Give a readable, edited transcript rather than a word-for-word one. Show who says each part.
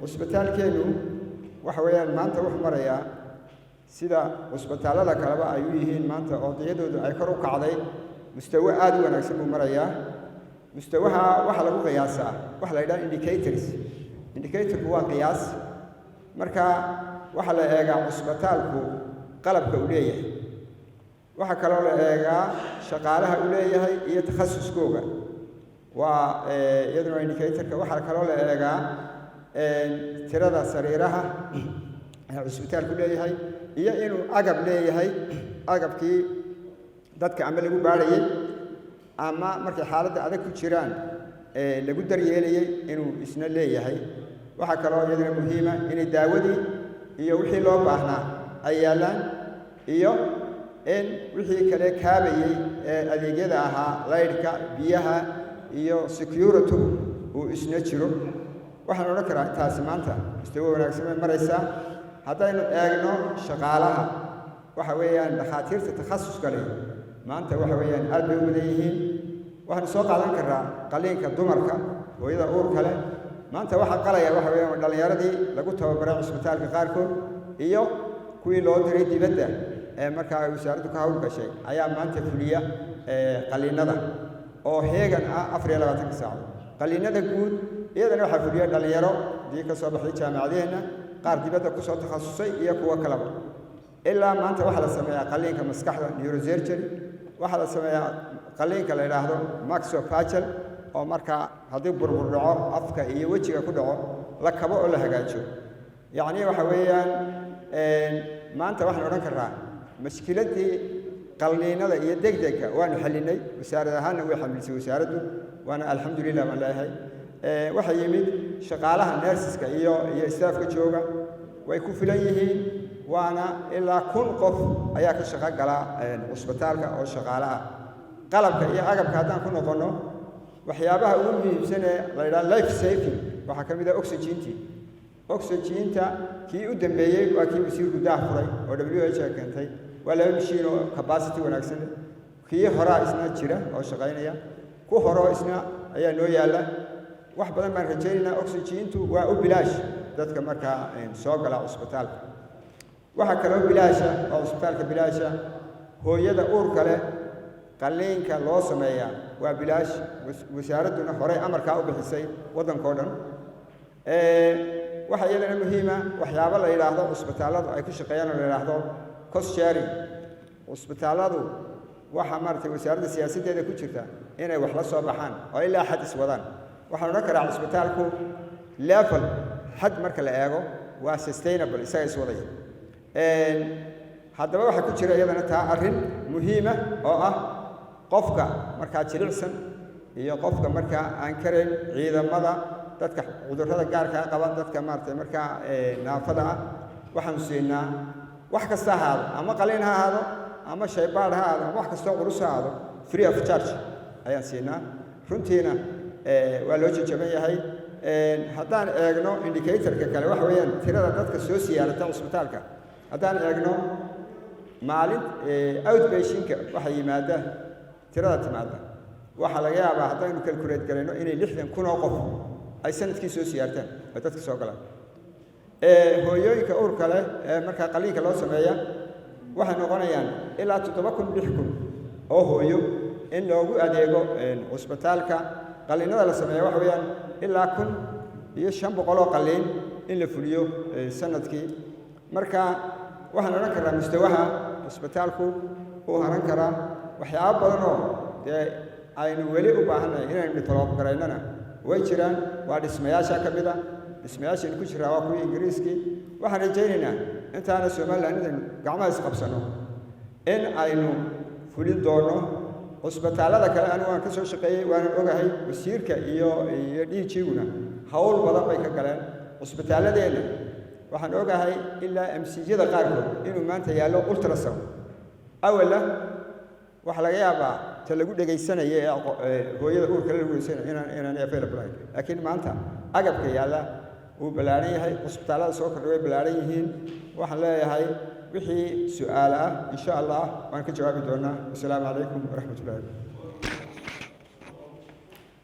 Speaker 1: Cusbitaalkeennu waxa weeyaan maanta wuxuu marayaa sida cusbitaallada kaleba ay u yihiin maanta oo tayadoodu ay kor u kacday. Mustawo aada u wanaagsan buu marayaa. Mustawaha waxaa lagu qiyaasaa waxa la yidhaha indicators. Indicatorku waa qiyaas. Marka waxaa la eegaa cusbitaalku qalabka uu leeyahay, waxaa kaloo la eegaa shaqaalaha uu leeyahay iyo takhasuskooga, waa iyaduna waa indicatorka. Waxaa kaloo la eegaa tirada sariiraha ee cusbitaalku leeyahay iyo inuu agab leeyahay, agabkii dadka ama lagu baadhayey ama markay xaaladda adag ku jiraan lagu daryeelayey inuu isna leeyahay. Waxaa kaloo iyaduna muhiima inay daawadii iyo wixii loo baahnaa ay yaallaan iyo in wixii kale kaabayey ee adeegyada ahaa, laydhka, biyaha iyo security uu isna jiro. Waxaan odhan karaa intaasi maanta mustawo wanaagsan bay maraysaa. Haddaynu eegno shaqaalaha, waxa weeyaan dhakhaatiirta takhasuska leh maanta waxa weeyaan aad bay u badan yihiin. Waxaanu soo qaadan karraa qaliinka dumarka, hooyada uurka leh. Maanta waxaa qalaya waxa weeyaan dhallinyaradii lagu tababaray cusbitaalka qaarkood iyo kuwii loo diray dibadda ee markaa ay wasaaraddu ka hawl gashay ayaa maanta fuliya qaliinada oo heegan ah 24-ka saacadood. Qaliinada guud iyadana waxaa fuliya dhallinyaro dii ka soo baxday jaamacadaheenna, qaar dibadda kusoo takhasusay iyo kuwo kaleba. Ilaa maanta waxaa la sameeyaa qaliinka maskaxda, neurosurgery. Waxaa la sameeyaa qaliinka la yidhaahdo maxillofacial, oo markaa haddii burbur dhaco afka iyo wejiga ku dhaco la kabo oo la hagaajo. Yacni waxa weeyaan maanta waxaan odhan karraa mashkiladdii qalliinada iyo degdegka waanu xallinay. Wasaarad ahaanna way xamlisay wasaaraddu, waana alxamdulilah baan leeyahay. Waxaa yimid shaqaalaha nurseska iyo staffka jooga way ku filan yihiin, waana ilaa 1000 qof ayaa ka shaqo gala cusbitaalka oo shaqaale ah. Qalabka iyo agabka haddaan ku noqonno, waxyaabaha ugu muhiimsan ee la yidhaha life saving waxaa ka mid ah oxygentii. Oxygenta kii u dambeeyey waa kii wasiirku daah furay oo WHO keentay, waa laba mashiin oo capacity wanaagsan leh. Kii horaa isna jira oo shaqaynaya, ku horoo isna ayaa noo yaalla. Wax badan baan rajaynaynaa. Oxygentu waa u bilaash dadka markaa soo gala cusbitaalka. Waxaa kaloo bilaasha oo cusbitaalka bilaasha hooyada uurka leh qalliinka loo sameeyaa waa bilaash. Wasaaradduna horey amarkaa u bixisay waddankao dhan. Waxaa iyadana muhiima waxyaabo la yidhaahdo cusbitaalladu ay ku shaqeeyaan oo la yidhaahdo cost sharing. Cusbitaalladu waxaa maaragtay wasaaradda siyaasaddeeda ku jirta inay wax la soo baxaan oo ilaa xad iswadaan. Waxaan odhan karaa cusbitaalku level xad marka la eego waa sustainable, isaga iswadaya. Haddaba waxaa ku jira iyadana taa arrin muhiima oo ah qofka markaa jilicsan iyo qofka markaa aan karayn, ciidamada, dadka cudurrada gaarkaa qaba, dadka maaragtay markaa naafada ah. Waxaanu siinaa wax kasta ha ahaado, ama qaliin ha ahaado ama shaybaadh ha ahaado ama wax kastoo culus ha ahaado, free of charge ayaan siinaa. Runtiina waa loo jajaban yahay. Haddaan eegno indicatorka kale, waxa weeyaan tirada dadka soo siyaarata cusbitaalka. Haddaan eegno maalin outpatientka waxa yimaada, tirada timaada, waxaa laga yaabaa haddaynu calculate garayno inay 60,000 oo qof ay sanadkii soo siyaartaan oo dadka soo galaan. Hooyooyinka uurka leh ee markaa qaliinka loo sameeya waxay noqonayaan ilaa 7000, 6000 oo hooyo in loogu adeego cusbitaalka. Qalliinada la sameeya waxa weeyaan ilaa 1500 oo qalliin in la fuliyo sanadkii. Marka waxaan odhan karnaa mustawaha cusbitaalku uu haran karaa. Waxyaabo badan oo dee aynu weli u baahannahay inaynu develop garaynona way jiraan. Waa dhismayaasha ka mid a. Dhismayaashaynu ku jiraa waa kuwii Ingiriiskii. Waxaan rajaynaynaa intaana Somaliland inaynu gacmaha isqabsanno in aynu fulin doonno. Cusbitaallada kale anigu waan ka soo shaqeeyey, waanan ogahay. Wasiirka iyo DG-guna hawl badan bay ka galeen cusbitaalladeenna. Waxaan ogahay ilaa MCH-yada qaarkood inuu maanta yaallo ultrasound. Awalla waxaa laga yaabaa ta lagu dhegaysanaya ee hooyada uurka lagu dhegaysanaya inaan available ahayn, laakiin maanta agabka yaalla wuu ballaaran yahay. Cusbitaallada soo kordhay way ballaaran yihiin. Waxaan leeyahay wixii su'aal ah insha Allah waan ka jawaabi doonaa. Wasalaamu calaykum waraxmat ullahi.